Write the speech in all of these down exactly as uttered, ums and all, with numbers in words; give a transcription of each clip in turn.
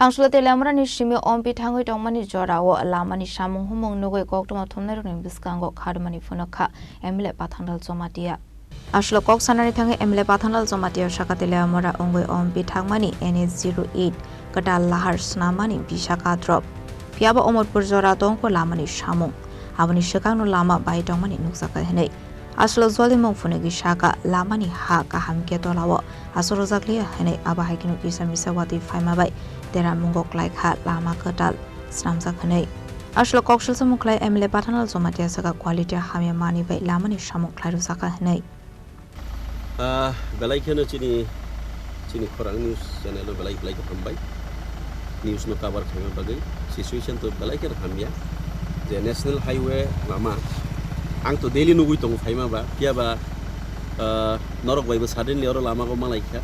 Angsulo Teliamura ni simi ompi thangwi tongmani jorao lamani samung humung nugwi koktwma thumnairokni bwskango khadumani phunukha M L A Pathanlal Jamatia. Aswlo kok sanani thangwi M L A Pathanlal Jamatia saka Teliamura wngwi ompi thangmani N H zero eight kwtal lahar swnamani bisa katrop. Phiyaba Omorpur jora tongkho lamani samung. Aboni swkangno lama bai tongmani nukjakha hwnwi. Aswlo jolimung phunugwi saka, lamani ha kaham khe tolao aswk rwjakliya hwnwi, abo hai kheno kisa misa watwi phaima bai deramungo klaikha lama kwtal swnamjak hwnwi. Aswlo koksilsa mukhlai M L A Pathanlal Jamatia saka quality hamya mani bai lamani samung khlai rwjakha hwnwi. Ah, belai kheno chini, chini khorang news channel o belai, belai khe hambai. News no cover khaima bagwi situation to belai kheno hamya. Je National Highway lama, ang to daily nugwi tongo phaima ba, phiya ba, ah, norok bai bo suddenly oro lama go malai kha.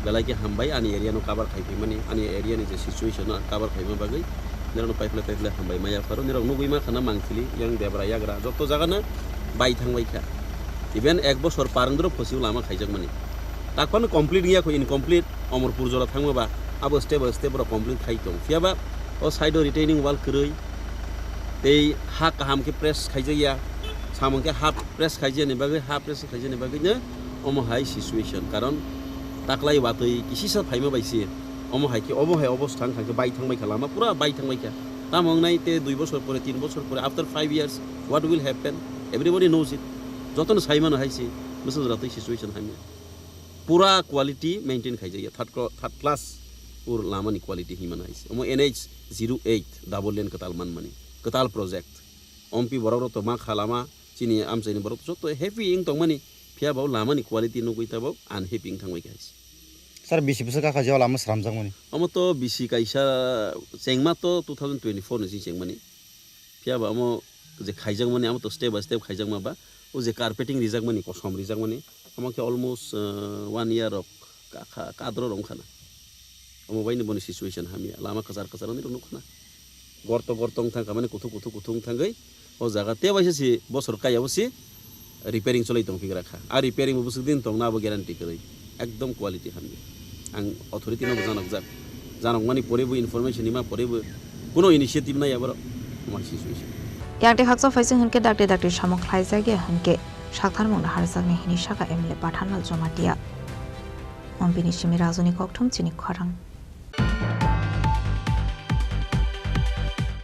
Belai khe hambai ani area no cover khai phaimani, ani area ni je situation no ang cover khaima bagwi. Nirok no paiphle, paiphle hambai maya pharo. Nirok nugwi ma khana Mangthili, yang Debra yagra, joto jaga no bai thangbai kha. Even ek bosor parang doro phosio lama khaijakmani. Takphano complete wngya kho, incomplete, Omorpur jora thangma ba, abo step by step rok complete khai tong. Phiya ba, o side o retaining wall kwrwi, tei ha kaham khe press khaijakya, samung khe ha press khaijakya ni bagwi, ha press khaijakya ni bagwi no omo hai situation. Karon taklai watwi kisisa phaima bai se, omo hai khe, omo hai obostha wngkha khe bai thangbai kha lama, pura bai thangbai kha. Tamo wngnai tei dui bosor pore, tin bosor pore, after five years, what will happen? Everybody knows it. Jotono sai mano hai se, bwswk jora twi situation hamya. Pura quality maintain khaijakya, third cla-, third class pur lamani quality hinmano hai se. Omo N H zero eight double lane kwtal manmani, kwtal project. Ompi borok rok to ma kha lama, chini amchaini borok joto happy wng tongmani, phiya bo lamani quality nugwi tabok unhappy wng thangbai kha hai se. Sir, bisi bwswk kha kha je o lama sramjakmani? Omo to bisi kaisa chengma to two thousand twenty-four ni si chengmani. Phiya ba omo je khaijakmani, amo to step by step khaijakma ba, o je carpeting rijakmani, kosom rijakmani, omo khe almost, uh, one year rok ka-, ka-, kadro rok wngkha na. Omo bai ni boni situation hamya, lama kwchar kwchar nirok nukha na. Gorto gorto wngthang kha, mane kuthuk kuthuk kuthuk wngthangwi, o jaga tei waisa si bosor kaya bo si repairing cholai tong phigra kha. A repairing bo bwswk din tong na abo guarantee kwrwi. Ekdom quality hamya. Ang authority no bo janokjak. Janokmani pore bo information ima pore bo kuno initiative nai aboro. Omo hai situation. Yang tei khaksa phaising hwnkhe dakti dakti samung khlaijak ya hwnkhe saktharmung no harjaknai hwnwi sakha M L A Pathanlal Jamatia. Ompini simi Rajuni kokthum chini khorang.